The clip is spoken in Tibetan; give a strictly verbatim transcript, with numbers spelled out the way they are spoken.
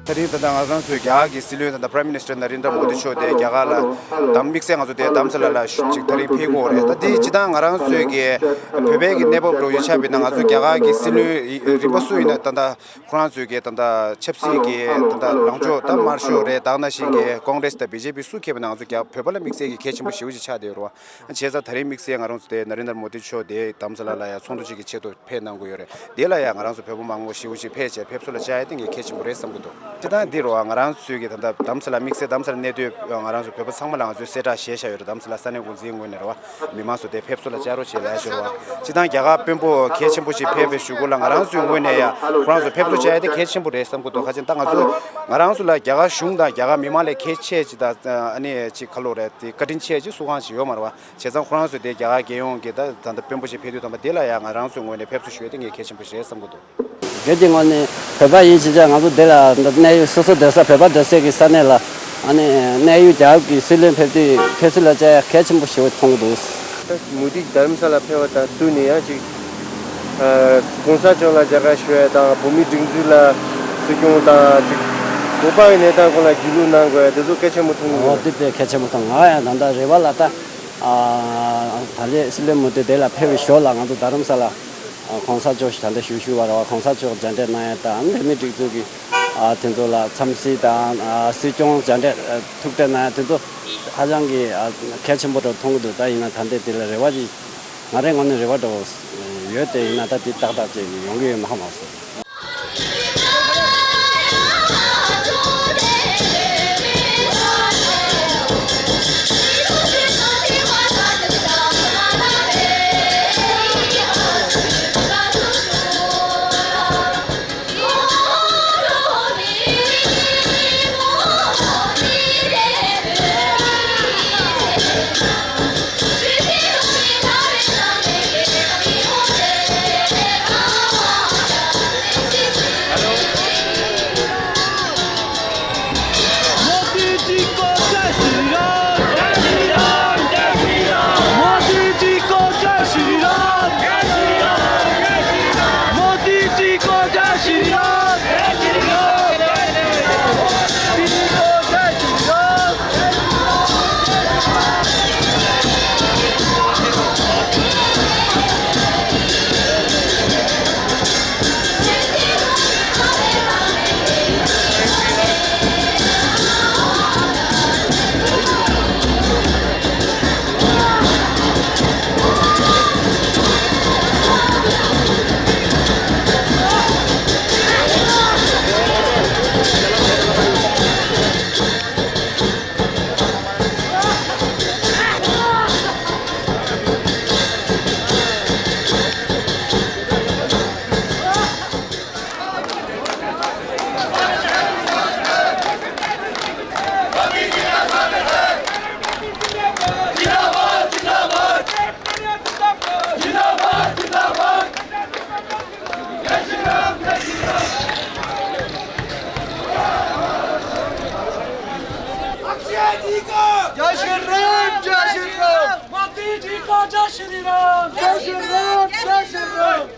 ད་རིང་ད་ལྟ་ང་རང་ཚོའི་རྒྱ་གར་གྱི་སྲིད་བློན་ད་ལྟ་Prime Minister Narendra Modi མཆོག་དེ་རྒྱ་གར་ལ་དམ་དམིགས་བསལ་ང་ཚོ་དེ་རྡ་རམ་ས་ལ་ལ་ཅིག་ད་རིང་ཕེབས་ཀྱི་ཡོད་རེད། ད་དེ་སྤྱིར་བཏང་ང་རང་ཚོའི་གི་བོད་པའི་གི་གནས་བབ་འགྲོ་བཞིན་ཆགས་པ་ཡིན་ན་ང་ཚོ་རྒྱ་གར་གྱི་སྲིད་བློན་རིམ་པ་སུ་ཡིན་ན་ད་ལྟ་ཁོ་རང་ཚོའི་གི་ད་ལྟ་ཆབ་སྲིད་ཀྱི་ད་ལྟ་ལངས་ཕྱོགས་ད་དམར་ཤོག་རེད། ད་ནང་བཞིན་གྱི་ཀོང་རེས་དང་བི་ཇེ་པི་སུ་ཁེལ་བ་ན་ང་ཚོ་རྒྱ་བོད་པ་ལ་དམིགས་བསལ་གྱི་གལ་ཆེན་པོ་ཞེ་པོ་ཅིག་ཆགས་བསྡད་ཡོད་རེད་བ། བྱས་ཙང་ད་རིང་དམིགས་བསལ་ང་རང་ཚོ་དེ་Narendra Modi མཆོག་དེ་རྡ་རམ་ས་ལ་ལ་ཡང་ཚོགས་འདུ་གཅིག་གི་ཆེད་དུ་ཕེབས་གནང་གི་ཡོད་རེད། དེ་ལ་ཡང་ང་རང་ཚོ་བོད་པ་མང་པོ་ཞེ་པོ་ཅིག་ཕེབས་བྱས་ཕེབས་བསུ་ལ་བཅར་ཡ་དེ་ངས་གལ་ཆེན་པོ་རེད་བསམ་གྱི་འདུག་སྤྱིར་བཏང་འདི་རེད་བ། ང་རང་ཚོའི་གི་ད་ལྟ་རྡ་རམ་ས་ལ་དམིགས་བསལ་རྡ་རམ་ས་ལ་གནས་སྡོད་ང་རང་ཚོ་བོད་པ་ཚང་མ་ལ་ང་ཚོས་གསལ་བསྒྲགས་བྱས་བཞག་ཡོད་རེད། རྡ་རམ་ས་ལ་ས་གནས་འགོ་འཛིན་ངོས་ནས་རེད་བ། མི་མང་ཚོ་དེ་ཕེབས་བསུ་ལ་བཅར་རོགས་བྱེད་ལབ་ཡ་ཞིག་རེད་བ། སྤྱིར་བཏང་རྒྱ་གར་དཔོན་པོ་གལ་ཆེན་པོ་ཞིག་ཕེབས་པའི་གཞུག་གུ་ལ་ང་རང་ཚོའི་ངོས་ནས་ཡང་ཁོ་རང་ཚོ་ཕེབས་བསུ་བྱ་ཡ་དེ་གལ་ཆེན་པོ་རེད་བསམ་གྱི་འདུག་ཁ་ཅིག་ད་ང་ཚོ་ང་རང་ཚོ་ལ་རྒྱ་གར་གཞུང་དང་རྒྱ་གར་མི་མང་ལས་གལ་ཆེ་ཅིག་དང་ཨ་ནི་ཅིག་ཁ་ལོ་རེད་དེ་བཀའ་དྲིན་ཆེ་ཅིག་སུ་གང་ཞིག་ཡོད་མ་རེད་བ། བྱས་ཙང་ཁོ་རང་ཚོ་དེ་རྒྱ་གར་རྒྱལ་ཡོངས་ཀྱི་ད་ད་ལྟ་དཔོན་པོ་ཞིག་ཕེབས་དུས་ཙམ་པ་དེ་ལ་ཡང་ང་རང་ཚོའི་ངོས་ནས་ཕེབས་བསུ་ཞུ་ཡ་དེ་ངས་གལ་ཆེན་པོ་རེད་བསམ་གྱི་འདུག་བོད་ཀྱི་ངོས་ནས་བོད་པ་ཡིན་ཕྱིན་ཆད་ང་ཚོ་འདི་ལ་གནས་ཡུལ་སོ་སོ་སྡོད་ས་བོད་པ་སྡོད་སའི་གི་ས་གནས་ལ་ཨ་ནི་གནས་ཡུལ་རྒྱ་གར་གྱི་སྲིད་བློན་ཕེབས་དུས་ཕེབས་བསུ་ལ་བཅར་ཡ་གལ་ཆེན་པོ་ཞེ་པོ་མཐོང་གི་འདུག་ད་མོ་དི་རྡ་རམ་ས་ལ་ཕེབས་པ་དང་བསྟུན་ནས་ཡང་ཅིག་ཨ་༸གོང་ས་མཆོག་ལ་མཇལ་ཁ་ཞུ་ཡ་དང་བོད་མིའི་སྒྲིག་འཛུགས་ལ་སྲིད་སྐྱོང་དང་ཅིག་བོད་པ་གི་གནས་སྟངས་སྐོར་ལ་རྒྱུས་ལོན་གནང་དགོས་ཡ་དེ་ཚོ་གལ་ཆེན་པོ་མཐོང་གི་འོ་འདུག་དེ་དེ་གལ་ཆེན་པོ་མཐོང་། ང་ཡང་ད་ལྟ་རེ་བ་ལ་ད་ཨ་ད་ལྟའི་སྲིད་བློན་མོ་དི་དེ་ལ་ཕེབས་པའི་ཞོར་ལ་ང་ཚོ་རྡ་རམ་ས་ལ་༸གོང་ས་མཆོག་ད་ལྟ་ཞུ་ཞུ་བ་རེད་བ། ༸གོང་ས་མཆོག་མཇལ་འཕྲད་གནང་ཡ་དང་བོད་མིའི་སྒྲིག་འཛུགས་ཀྱི་ཨ་དེ་ཚོ་ལ་འཚམས་གཟིགས་དང་ཨ་སྲིད་སྐྱོང་མཇལ་འཕྲད་ཨ་ཐུག་འཕྲད་གནང་ཡ་དེ་ཚོ་ཧ་ཅང་གི་ཨ་གལ་ཆེན་པོ་འདྲ་མཐོང་གི་འདུག་ད་ཡིན་ན་ད་ལྟའི་དེ་ལ་རེ་བ་ཅིག་ང་རའི་ངོས་ནས་རེ་བ་འདྲ་བོ་ཡོད་དེ་ཡིན་ན་ད་དེ་ཏག་ཏག་ཅིག་ཡོང་གི་ཡོད་མ་མ་སོང་། मोदी जी को जय श्री राम। जय श्री राम, जय श्री राम। मोदी जी को जय श्री राम। जय श्री राम, जय श्री राम। मोदी जी को जय श्री राम। जय श्री राम, जय श्री राम। मोदी जी को जय श्री राम। अक्षय जी को जय श्री राम, जय श्री राम। मोदी जी को जय श्री राम। जय श्री राम, जय श्री राम।